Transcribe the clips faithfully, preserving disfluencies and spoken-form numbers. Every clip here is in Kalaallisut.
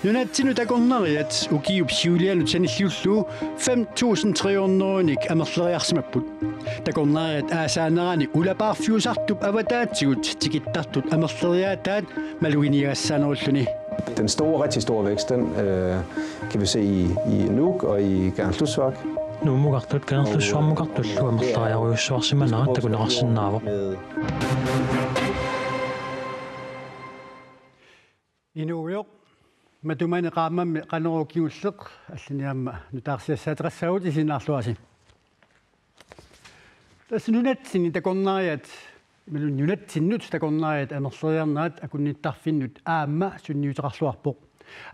Nunatsinnut takornariat ukiup siulianut sanilliullugu fem tusind tre hundrede-nik amerleriarsimapput. Takornariat aasaanerani ulapaarfiusartup avataatigut tikittartut amerleriaataat maluginiagassaanerulluni. Den store, rigtig store vækst, den øh, kan vi se i, i Nuuk og i Kangerlussuaq. Nuummukartut Kangerlussuarmukartullu amerleriarujussuarsimanerat takuneqarsinnaavoq. Inuugujoq, matumani qaammammi Qanorooq kingulleq, allani aamma nutaarsiassaateqassaagut, isiginnaarluarisi. Tassa nunatsinni takornariat, imaluunniit nunatsinnut takornariat amerleriarnerat akunnittarfinnut aamma sunniuteqarluarpoq.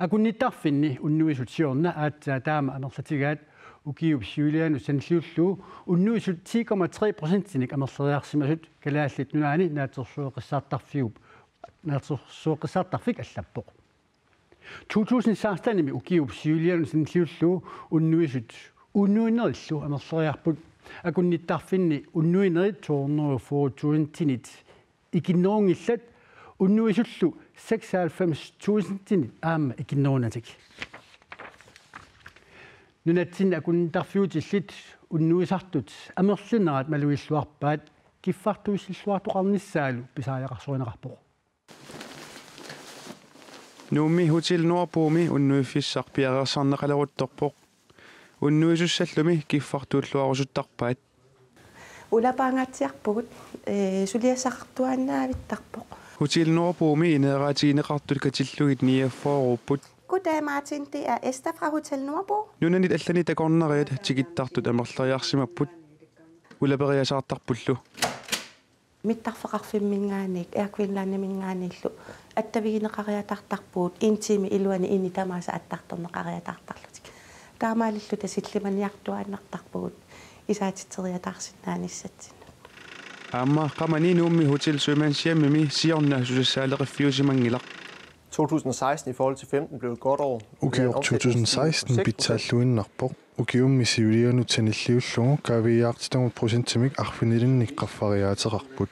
Akunnittarfinni unnuisut siorna aatsaat taama amerlatigaat ukiup siulianut sanilliullugu unnuisut ti komma tre procentinik amerleriarsimasut Kalaallit Nunaanni Naatsorsueqqissaartarfiup, Naatsorsueqqissaartarfik allappoq. To tusind seksten-imi ukiup siulianut sanilliullugu unnuisut unnuinerillu amerleriarput. Akunnittarfinni unnuinerit to hundrede og fyrre tusindinit ikinnerunngillat, unnuisullu seksoghalvfems tusindinit aamma ikinnerunatik. Nunatsinni akunnittarfiutillit unnuisartut amerlinerat malugilluarpaat kiffartuussilluartoqarnissaalu pisariaqarsorineqarpoq. Nuummi Hotel Nordbomi unnuiffissaq piareersarneqaleruttorpoq. Unnuisussallumi kiffartuulluarusuttarpaat. Ulapaangaatsiarpugut, ee, suliassaqartuaannavittarpoq. Hotel Nordbomi ineeraatigineqartut katillugit niogfyrreupput. Goddag Martin, det er Esther fra Hotel Nordbo. Nunanit allanit takornariat tikittartut amerleriarsimapput. Ulaperiasaartarpullu. Mittarfeqarfimminngaanniit, Air Greenlandiminngaanniillu attavigineqariataartarpugut, en time iluani ini tamaasa attartorneqariataartarlutik. Taamaalilluta sillimaniartuaannartarpugut isaatitseriataarsinnaanissatsinnut. Aamma qamani Nuummi Hotel Sømandshjemimi siorna susassaaleqiffiusimanngilaq. To tusind og seksten i forhold til femten blev et godt år. Ukioq to tusind seksten pitsaalluinnarpoq. Ukiummi siulianut sanilliullugu kaaviiaartitagut procentimik arfinilinnik qaffariaateqarput.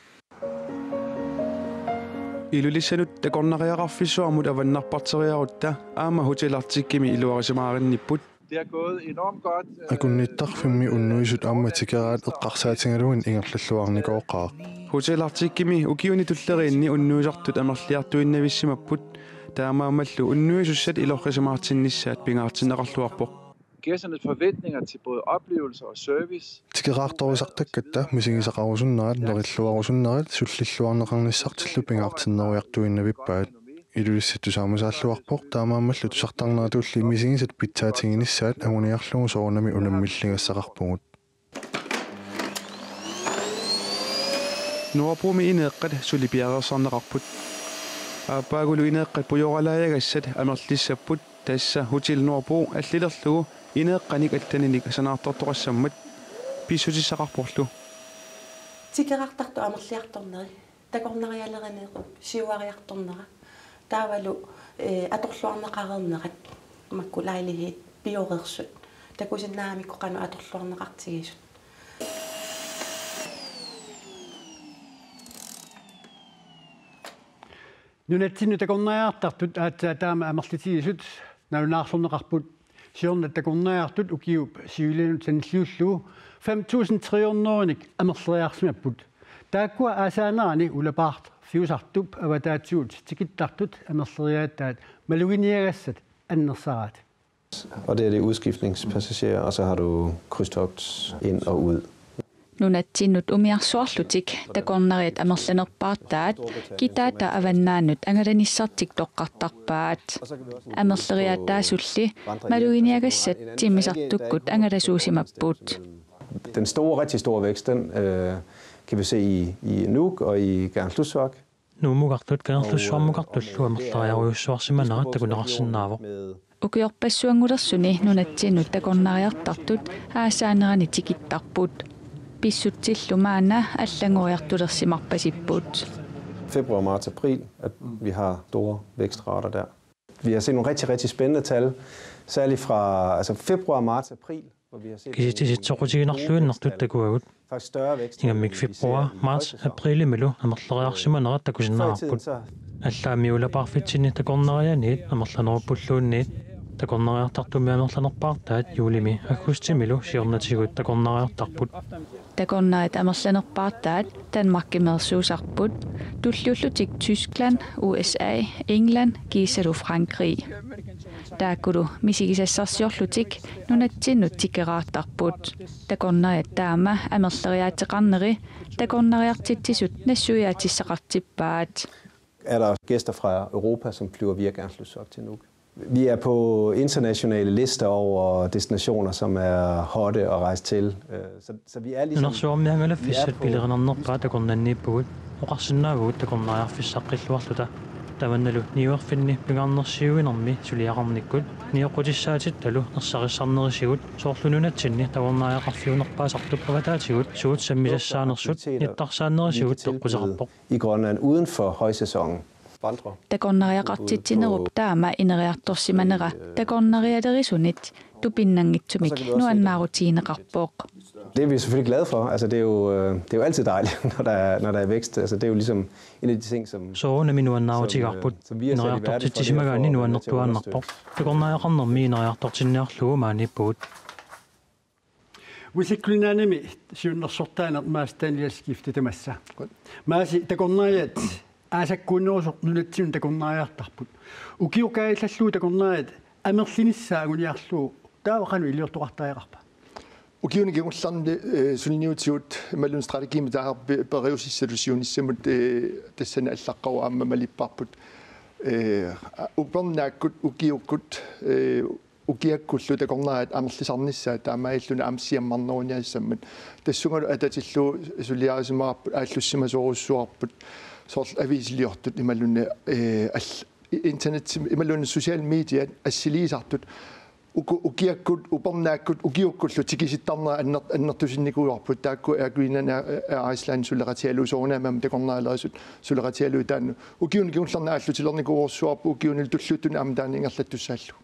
Ilulissanut takornariaqarfissuarmut avannarparteriarutta aamma Hotel Arcticimi iluarisimaarinnipput. Det er gået enormt godt. Akunnittarfimmi unnuisut aamma tikeraat eqqarsaatigalugit ingerlalluarnikooqaaq. Hotel Arcticimi ukiuni tulleriinni unnuisartut amerliartuinnavissimapput, taamaammallu unnuisussat ilorrisimaartinnissaat pingaartinneqarluarpoq. Gæsternes forventninger til både oplevelser og service. Tikeraartorisartakkatta misigisaqarusunnerat, nerilluarusunnerat sullilluarneqarnissartillu pingaartinnerujartuinnavippaat. Ilulissat tusaamasaalluarpoq, taamaammallu tusartarneratulli misigisat pitsaatiginissaat anguniarlugu soorunami unammilligassaqarpugut. Nordbomi ineeqqat suli piareersarneqarput. Aappaagulu ineeqqat pujoralaajagassat amerlissapput, tassa Hotel Nordbo allilerlugu ineeqqanik allaninik sanaartortoqassammat pissutissaqarporlu. Tikeraartartut amerliartorneri, takornarialerinerup siuariartornera. Taavalu, ee, atorluarneqareernerat, makku lejlighetit pioreersut. Takusinnaagamikku qanoq atorluarneqartigisut. Nunatsinnut takornariartartut aatsaat taama amerlatigisut nalunaarsorneqarput. Siorna takornariartut ukiup siulianut sanilliullugu fem tusind tre hundrede-nik amerleriarsimapput. Taakkua aasaanerani ulapaarfiusartup avataatigut tikittartut amerleriaataat maluginiagassat annersaraat. Og det er det udskiftningspassagerer, og så har du krydstogt ind og ud. Nunatsinnut umiarsuarlutik takornariat amerlanerpaartaat kitaata avannaanut angalanissartik toqqartarpaat. Amerleriaataasulli maluginiagassat timmisartukkut angalasuusimapput. Den store, rigtig store vækst, den øh, kan vi se i, i Nuuk og i Kangerlussuaq. Nuummukartut Kangerlussuarmukartullu amerleriarujussuarsimanerat takuneqarsinnaavoq. Ukiorpassuanngulersuni nunatsinnut takornariartartut aasaanerani tikittarput. Pissutsillu maanna allanngoriartulersimarpasipput. Februar, marts, april, at vi har store vækstrater der. Vi har set nogle rigtig, rigtig spændende tal, særligt fra altså februar, marts, april, hvor vi har set Kisitsisit soqutiginarluinnartut takuagut. Ingammik februar, marts, aprilimilu amerleriarsimanerat takusinnaarput. Allaammi ulapaarfitsinni takornarianiit amerlaneruppulluunniit takornariartartummi amerlanerpaartaat juulimi aggustimilu siornatigut takornariartarput. Takornariat amerlanerpaartaat Danmarkimeersuusarput, tulliullutik Tyskland, U S A, England kiisalu Frankrig. Taakkulu misigisassarsiorlutik nunatsinnut tikeraartarput. Takornariat taama amerleriaateqarneri takornariartitsisut nassuiaatissaqartippaat. Er der gæster fra Europa, som flyver via Gernslev op til Nuuk? Vi er på internationale lister over destinationer, som er hotte at rejse til. Øh, så, så vi er ligesom... Nunarsuarmi angalaffissat pilerinarnerpaat takornanniippugut, oqarsinnaavugut takornariarfissaqqilluarluta. Tamannalu niuerfinni pingaarnersiuinermi suliaqarnikkut nioqqutissaatittalu nersarissarnerisigut, soorlu nunatsinni takornariaqarfiunerpaasartup avataatigut suut sammisassaanersut nittarsaannerisigut toqqissaqarpoq. I Grønland uden for højsæsonen. Takornariaqartitsinerup taama ineriartorsimanera takornarialerisunit tupinnanngitsumik nuannaarutigineqarpoq. Det er vi selvfølgelig glade for. Altså, det er jo, øh, det er jo altid dejligt, når der er, når der er vækst. Altså, det er jo ligesom en af de ting, som... Soorunami nuannaarutigaarput. Ineriartortitsisimagaanni nuannertuaannarpoq. Takornariaqarnermi ineriartortinniarlugu maaniippugut. Usikkulinnaanimi siunnersortaaneq Maasi Daniel Skifte tamassa. Maasi, takornariat aasakkuunnerusoq nunatsinnut takornariartarput. Ukioq kaajallallugu takornariat amerlinissaat anguniarlugu, taava qanoq iliortoqartariaqarpa? Ukiuni kingullerni, eh, suliniutigut imaluunniit strategiimik taava pe-, periusissallu siunissamut, eh, tassani allaqqavoq aamma malippaapput. Eh, upernaakkut, ukiukkut, eh, ukiakkullu takornariat amerlisarnissaat taamaalilluni aamma siammarneruniassammat. Tassungalu atatillugu suliarisimavarput, aallussimasorujussuarput, soorlu aviisiliortut imaluunniit, eh, all-, internet imaluunniit social mediat assiliisartut. Uku-, ukiakkut, upernaakkut, ukiukkullu tikisittarnerat anner-, annertusinnikuuarput, taakku Air Greenland, Air, Air Iceland suleqatigalugit, soorunami aamma takornarialerisut suleqatigalugit taanna. Ukiuni kingullerni aallutilernikuuarujussuarput, ukiunilu tulliuttuni aamma taanna ingerlattussaallugu.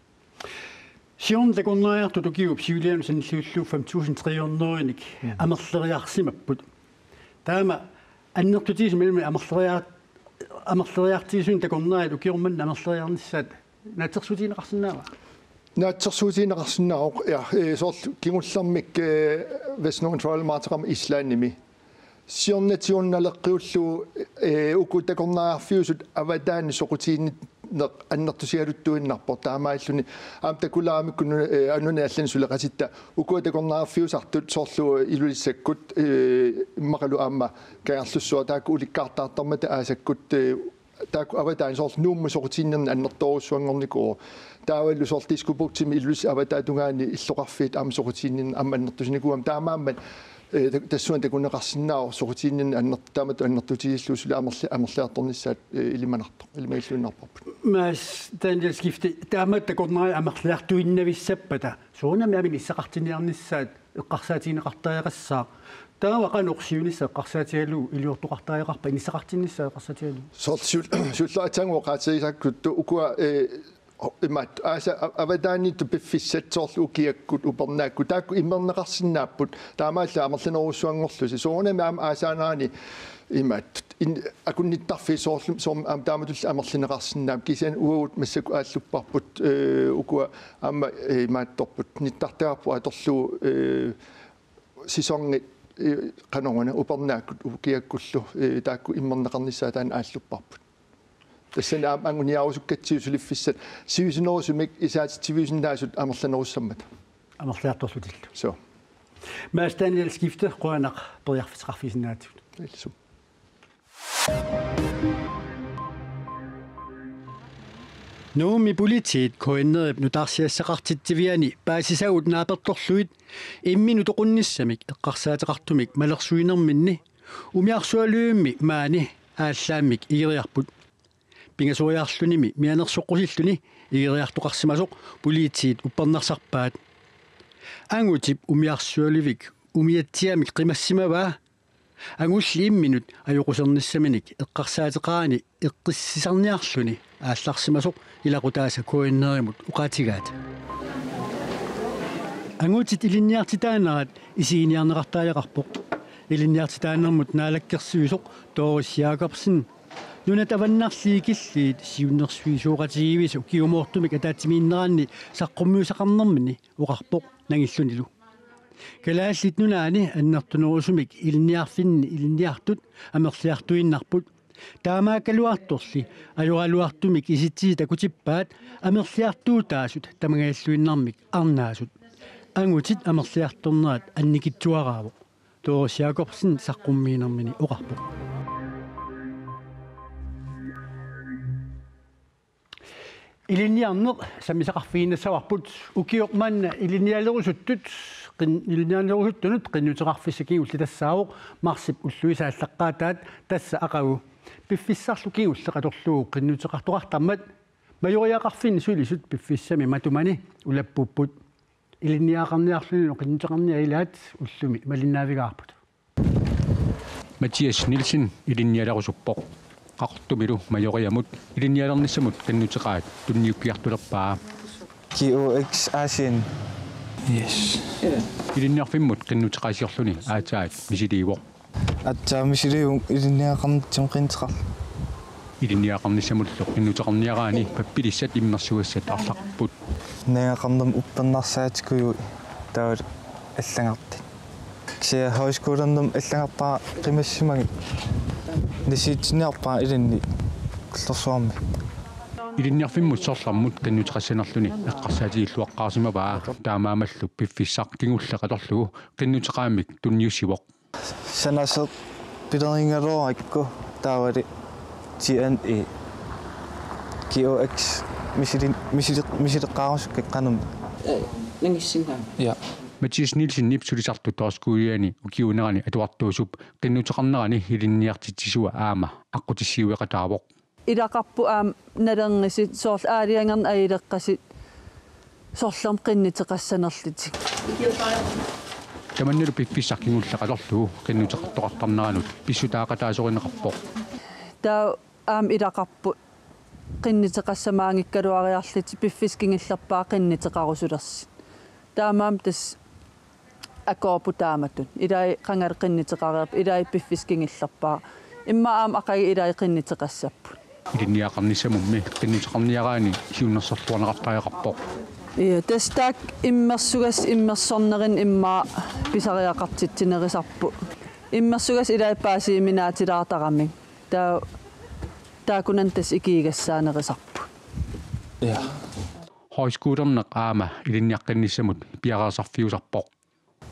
Siorna takornariartut ukiup siuliani sanilliullugu fem tusind tre hundrede amerleriarsimapput. Taama annertutigisumik imaluunniit amerleriar-, amerleriartigisumik takornariat ukioq manna amerleriarnissaat naatsorsuutigineqarsinnaava? Naatsorsuutigineqarsinnaavoq, ja, eh, soorlu kingullermik, eh, Vestnorrønt Travel March-eqarmat Islandimi. Siornatigut naleqqiullugu, eh, uku takornariarfiusut avataani soqutiginninneq annertusigaluttuinnarpoq, taamaalilluni aamma takulaaramikkut nuna-, eh, nunani allani suleqatitta. Ukua takornariarfiusartut soorlu Ilulissakkut, eh, immaqalu aamma Kangerlussuaq, taakku ulikkaartaartarmata aasakkut, eh, taakku avataani soorlu Nuummut soqutiginninneq annertoorujussuanngornikuuvoq. Taavalu soorlu Diskobugtimi Ilulissat avataata tungaani illoqarfiit aamma soqutiginninneq aamma annertusinikuugamik, taamaammat, eh, ta-, tassunga takuneqarsinnaavoq soqutiginninneq anner-, taamatut annertutigissallugu suli amerli-, amerliartornissaat, eh, ilimanartoq, ilimagilluinnarparput. Maasi Daniel Skifte, taama takornariat amerliartuinnavissappata, soorunami aamma inissaqartinniarnissaat eqqarsaatigineqartariaqassaaq. Taava qanoq siunissaq eqqarsaatigalugu iliortoqartariaqarpa, inissaqartinnissaa eqqarsaatigalugu? Soorlu siul-, siulleq aatsaannguaq oqaatigisakkuttut ukua, eh, imaattoq aasaq a-, avataaniittut piffissat soorlu ukiakkut, upernaakkut, taakku immerneqarsinnaapput, taamaallaat amerlanerujussuanngorlusi. Soorunami aamma aasaanerani imaattoq in-, akunnittarfiit soorlu, soorlu aamma taamatulli amerlineqarsinnaapput, kisianni uagut massakkut aallupparput, eh, ukua aamma, eh, imaattorput, nittartagarput atorlugu, eh, sæsonit, eh, qanoruna, upernaakkut ukiakkullu, eh, taakku immerneqarnissaat taanna aallupparput. Tassani aamma anguniarusukkatsigu suliffissat sivisunerusumik isaatitsiviusinnaasut amerlanerussammata. Amerliartorlutillu. Suu. Maasi Daniel Skifte, qujanaq periarfissaqarfigisinnaagatsigut. Illisum. Nuummi politiit K N R-ip nutaarsiassaqartitsiviani paasisagut naapertorlugit imminut toqunnissamik eqqarsaateqartumik malersuinerminni umiarsualivimmi maani aallaammik igeriarput. Pingasoriarlunimi mianersoqqusilluni igeriartoqarsimasoq politiit uppernarsarpaat. Angutip umiarsualivik umiatsiamik qimassimavaa. Angulli imminut ajoqusernissaminik eqqarsaateqarani eqqissisarniarluni aallarsimasoq ilaqutaasa K N R-imut oqaatigaat. Angutit ilinniartitaanerat isiginiarneqartariaqarpoq. Ilinniartitaanermut naalakkersuisoq Doris Jakobsen Nunat Avannarliit Killiit siunnersuisoqatigiivisa ukiumoortumik ataatsimiinneranni saqqummiussaqarnermini oqarpoq nangillunilu. Kalaallit Nunaanni annertunerusumik ilinniarfinni ilinniartut amerliartuinnarput. Taamaakkaluartorli ajoraluartumik isitsisit takutippaat amerliartuutaasut tamangajalluinnarmik arnaasut. Angutit amerliartornerat annikitsuaraavoq. Doris Jakobsen saqqummiinermini oqarpoq. Ilinniarneq sammisaqarfigiinnassavarput ukioq manna ilinnialerusuttut qin-, ilinnialerusuttunut qinnuteqarfissat kingulliit tassaavoq marsip ulluisa aallaqqaataat tassa aqagu piffissarlu kingulleq atorlugu qinnuteqartoqartarmat majoriaqarfinni sulisut piffissami matumani ulappuupput. Ilinniagaqarniarluni qinnuteqarniat ilaat ullumi malinnaavigaarput. Mathias Nielsen ilinnialerusuppoq. Qaqortumilu Majoriamut ilinnialernissamut qinnuteqaat tunniukkiartulerpaa. G O X Asien. Yes. Ilinniarfimmut qinnuteqaasiorluni aatsaat misiliivoq. Aatsaat misiliivunga ilinniagaqarnitsinni qinnuteqarlunga. Ilinniagaqarnissamullu qinnuteqarniaraanni pappilissat immersugassat arlaqarput. Nagaqarnermut uppernarsaatikujuit taavalu allagartaq. Kisianni højskolernermut allagartara qimassimagit nasiitsinniarpara ilinni Kullorsuarmi. Ilinniarfimmut sorlermut qinnuteqassanerluni eqqarsaatigilluaqqaarsimavaa, taamaammallu piffissaq kingulleq atorlugu qinnuteqaammik tunniussivoq. Sanaseq pilerigaluarakku taavalu T N E G O X misili-, misili-, misileqqaarusukkat qanummi. Ee, nangissinnaavat. Ja. Mathias Nielsenip sulisartut højskoleni ukiuunerani atuartuusup qinnuteqarnerani ilinniartitsisua aamma aqqutissiueqataavoq. Ilaqarput aamma nalerngisit soorlu aalajangerneq ajuleqqasut sorlermut qinnuteqassanerlutik. Tamannalu piffissaq kingulleq atorlugu qinnuteqartoqartarneranut pissutaaqataasorineqarpoq. Taava aamma ilaqarput qinnuteqassamaanngikkaluariarlutik piffissaq kingullerpaaq qinnuteqarusulersut. Taamaammat tassa akoorput taamatut. Ilai qangali qinnuteqareerput, ilai piffissaq kingullerpaaq. Immaqa aamma aqagu ilai qinnuteqassapput. Ilinniagaqarnissamummi qinnuteqarniaraanni siunnersorluarneqartariaqarpoq. Ja, tassa taakku immersugassat immersorneranni immaqa pisariaqartitsinerusarput. Immersugassat ilai paasiuminaatilaartaramik. Taa-, taakkunani tassa ikiugassaanerusarput. Ja. Højskolerneq aamma ilinniaqqinnissamut piareersarfiusarpoq.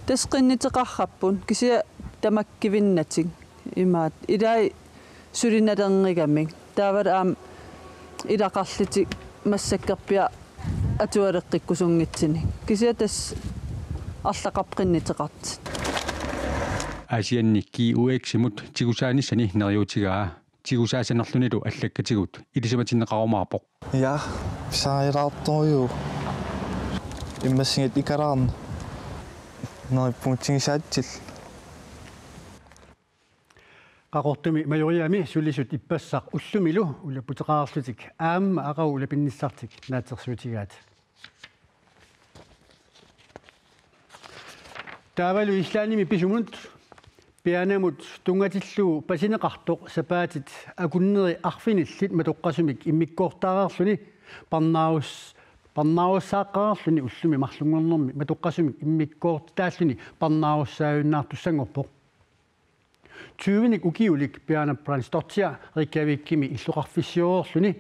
Tassa qinnuteqarput, kisianni tamakkivinnatik imaattoq. Ilai suli nalernigamik. Taavalu aamma ilaqarlutik massakkorpiaq atualeqqikkusunngitsunik. Kisianni tassa arlaqarpoq qinnuteqartut. Aasianni G O X-imut tigusaanissani neriuutigaa. Tigusaasanerlunilu allakkatigut ilisimatinneqarumaarpoq. Ja, pisarilaartorujuk. Immassinnut ikalaarneq. Neriuppunga tigusaatsillugu. Qaqortumi Majoriami sulisut ippassaq ullumilu ulapputeqareerlutik aamma aqagu ulapinnissartik naatsorsuutigaat. Taavalu Islandimi pisumut pianamut tunngatillugu pasineqartoq sapaatit akunneri arfinillit matoqqasumik immikkoortitaareerluni parnaarus-, parnaarussaaqqareerluni ullumi marlunngornermi matoqqasumik immikkoortitaalluni parnaarussaajunnaartussanngorpoq. Tyvenik ukiulik Piana Brandtsdóttir Reykjavikimi illoqarfissiureerluni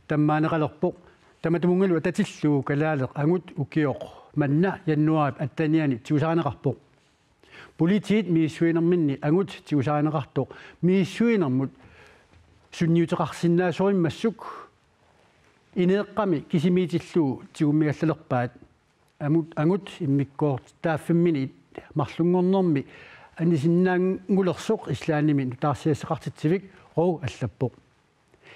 tammaaneqalerpoq, tamatumunngalu atatillugu kalaaleq angut ukioq manna januaarip attenianni tigusarineqarpoq. Politiit misissuinerminni angut tigusarineqartoq misissuinermut sunniuteqarsinnaasorimmassuk ineeqqami kisimiitillugu tigummigallalerpaat. Angut, angut immikkoortitaaffimmini marlunngornermi anisinnaanngulersoq Islandimi nutaarsiassaqartitsivik Ró allappoq.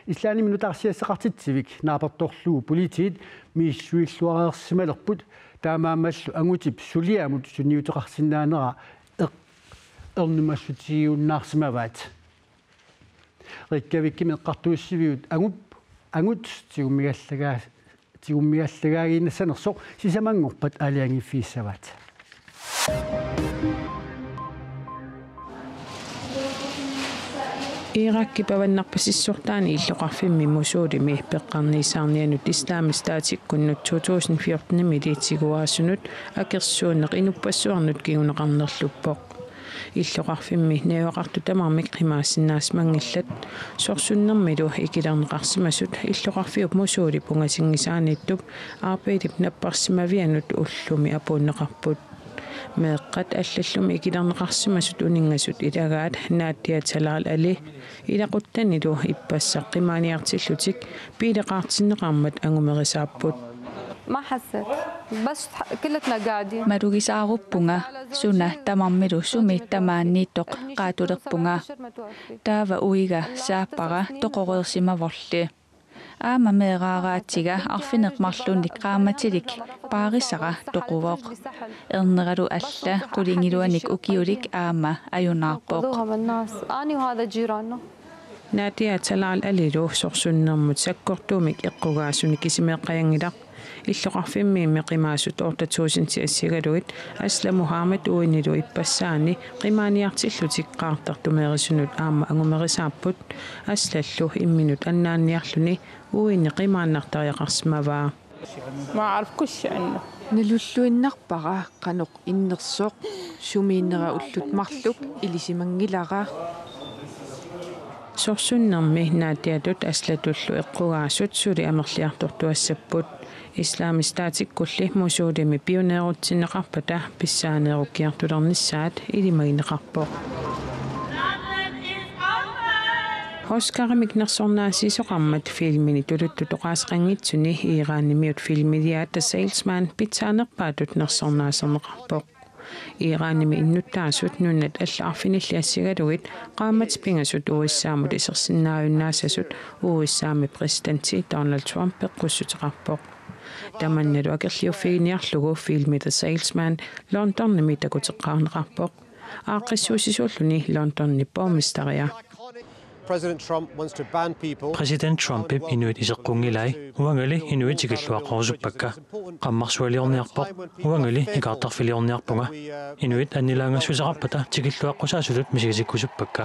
Islandimi nutaarsiassaqartitsivik naapertorlugu politiit misissuilluareersimalerput, taamaammallu angutip suliamut sunniuteqarsinnaanera eq-, ernumassutigiunnaarsimavaat. Reykjavikimi eqqartuussiviup angup, angut tigummigallagaa-, tigummigallagaagiinnassanersoq sisamanngorpat aalajangiiffigissavaat. Irakip avannarpasissortaani illoqarfimmi Mosulimi peqqarniisaarnianut Islamisk Statikkunnut to tusind fjortenimili tiguaasunut akersuunneq inuppassuarnut kinguneqarnerluppoq. Illoqarfimmi najugaqartut tamarmik qimaassinnaasimanngillat. Sorsunnermilu ikilerneqarsimasut illoqarfiup Mosulip ungasinngisaaniittup Erbilip napparsimavianut ullumi apuunneqarput. Meeqqat allallumi ikilerneqarsimasut uninngasut ilagaat Nadia Talal Ali ilaquttanilu ippassaq qimaaniartillutik biileqaartinneqarmat angumerisaapput. ما حسيت. بس كلتنا قاعدين. Malugisaaruppunga suna tamarmilu sumi tamaaniittoq qaatulerpunga. Taava uiga saappara toqoreersimavorli. Aamma meeraaraatiga arfineq-marlunnik qaammatilik paarisara toquvoq. Erneralu alla qulingiluanik ukiulik aamma ajunaarpoq. خذوهم الناس. أنا وهذا جيراننا. Nadia Talal Alilu sorsunnermut sakkortuumik eqqugaasuni kisimeeqqajanngilaq. Illoqarfimmiimmi qimaasut otte tusind assigalugit Asla Mohammed uinilu ippassaani qimaaniartillutik qaartartumeerisunut aamma angumerisaapput. Aslallu imminut annaanniarluni uini qimaannartariaqarsimavaa. ما أعرف كل شيء عنه. Nalulluinnarpara qanoq innersoq, sumiinnera ullut marluk ilisimanngilara. Sorsunnermi Nadiatut Aslatullu eqqugaasut suli amerliartortuassapput. Islamisk Statikkulli Mosulimi pioneerutsinneqarpata pissaaneerukkiartulernissaat ilimagineqarpoq. Oscarimik nersornaasiisoqarmat filmini tuluttut oqaaseqanngitsuni Iranimiut filmiliaa The Salesman pitsaanerpaatut nersornaaserneqarpoq. Iranimi innuttaasut nunat allat arfinillit assigalugit qaammatit pingasut U S A-mut isersinnaajunnaassasut U S A-mi præsidenti Donald Trump peqqussuteqarpoq. Tamannalu akerliuffiginiarlugu filmi The Salesman Londonimi takuteqqaarneqarpoq. Aaqqissuussisuulluni Londonip borgmesteria. President Trump wants to ban people. Præsident Trumpip inuit iseqqunngilai, uangali inuit tikilluaqqorusuppakka. Qammarsualiorniarpoq, uangali ikaartarfiliorniarpunga. Inuit annilaangassuseqarpata tikilluaqqusaasutut misigisikkusuppakka.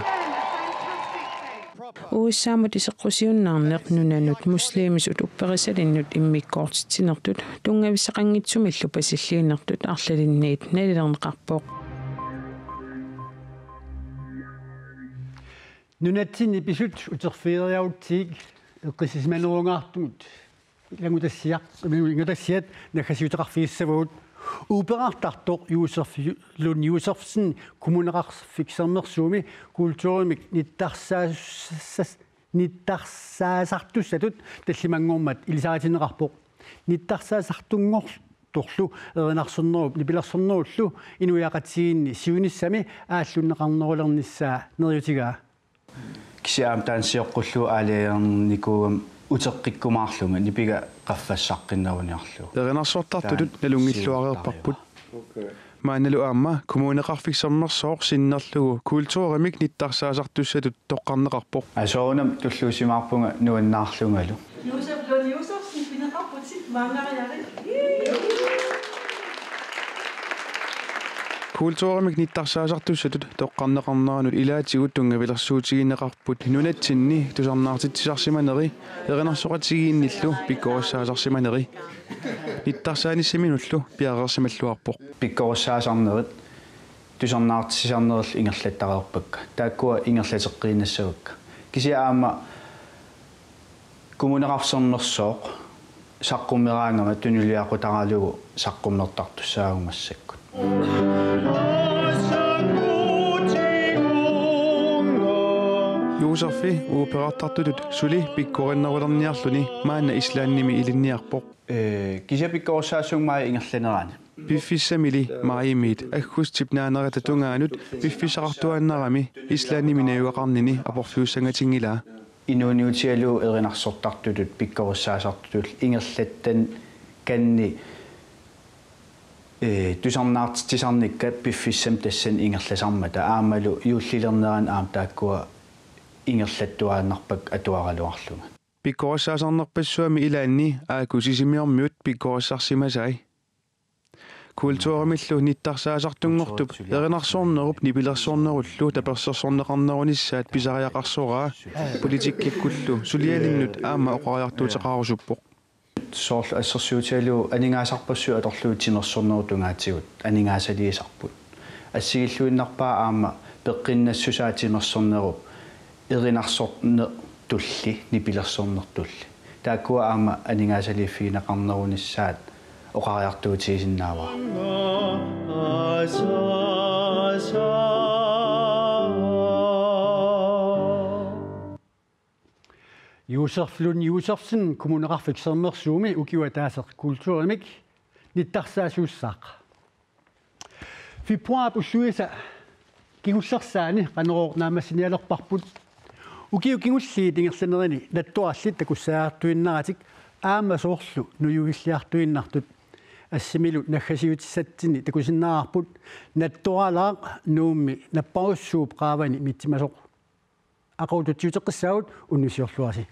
U S A-mut iseqqusiunnaarneq nunanut muslimisut upperisalinnut immikkoortitsinertut tunngavissaqanngitsumillu pasilliinertut arlalinniit nalilerneqarpoq. Nunatsinni pisut uterfigeriarutsigik eqqissisimanerungaartumut ilanngutassia-, ilanngutassaat naggasiuteqarfigissavagut. Uuperaartartoq Josef Lund Josefsen Kommuneqarfik Sermersuumi kulturimik nittarsaas-, nittarsaasartussatut tallimanngormat ilisaritinneqarpoq. Nittarsaasartunngortorlu erinarsornerup nipilersornerullu inuiaqatigiinni siunissami aallunneqarnerulernissaa neriutigaa. Kisianni aamma taanna sioqqullugu aalajangernikuugama uteqqikkumaarlunga nipiga qaffassaqqinneruniarlugu. Erinarsortartutut nalunngilluareerparput. Maannalu aamma Kommuneqarfik Sermersooq sinnerlugu kulturimik nittarsaasartussatut toqqarneqarpoq. Aa, soorunami tulluusimaarpunga nuannaarlungalu. Josef Lund Josefsen pineqarputit maannariarit. Kulturimik nittarsaasartussatut toqqarneqarneranut ilaatigut tunngavilersuutigineqarput nunatsinni tusarnaartitsisarsimaneri erinarsoqatigiinnillu pikkorissaasarsimaneri. Nittarsaanissaminnullu piareersimalluarpoq. Pikkorissaasarnerit tusarnaartitsisarnerillu ingerlattareerpakka. Taakkua ingerlateqqiinnassavakka. Kisianni aamma Kommuneqarfik Sermersooq saqqummeraangama tunuliaqutaralugu saqqummertartussaavugut massakkut. Josefi uuperaartartutut suli pikkorinnerulerniarluni maanna Islandimi ilinniarpoq. Ee, kisianni pikkorissaassuunga maajip ingerlanerani. Piffissamili maajimiit aggustip naanerata tungaanut piffissaqartuaannarami Islandimi najugaqarnini aporfiussangatinngilaa. Inuuniutigalugu erinarsortartutut pikkorissaasartutut ingerlatitani, ee, tusarnaartitsisarnikkat piffissami tassani ingerlasarmata aammalu juullilernerani aamma taakkua ingerlattuaannarpakka atuaraluarlunga. Pikkorissaasarnerpassuarmi ilaanni aaku Sisimiormiut pikkorissarsimasai. Kulturimillu nittarsaasartunngortup erinarsornerup nipilersornerullu tapersersorneqarnerunissaat pisariaqarsoraa, politikkikkullu sulialinnut aamma oqariartuuteqarusuppoq. Soorlu assersuutigalugu aningaasarpassuit atorlugit timersornerup tungaatigut aningaasaliisarput. Assigilluinnarpaa aamma peqqinnassusaa timersornerup erinarsornertulli, nipilersornertulli. Taakkua aamma aningaasaliiffigineqarnerunissaat oqariartuutigisinnaavara. Josef Lund Josefsen, Kommuneqarfik Sermersuumi ukioq ataaseq kulturimik nittarsaassuussaaq. Februarip ulluisa kingullersaani Qanorooq naammassinialerparput. Ukiut kingulliit ingerlanerini nattorallit takussaartuinnaratik aamma soorlu nujuilliartuinnartut. Assimilu naggasiutissatsinni takusinnaavarput Nattoralaaq Nuummi napparussuup qaavani mitsimasoq. Aqagu tutsiuteqqissaagut, unnussiorluarisi.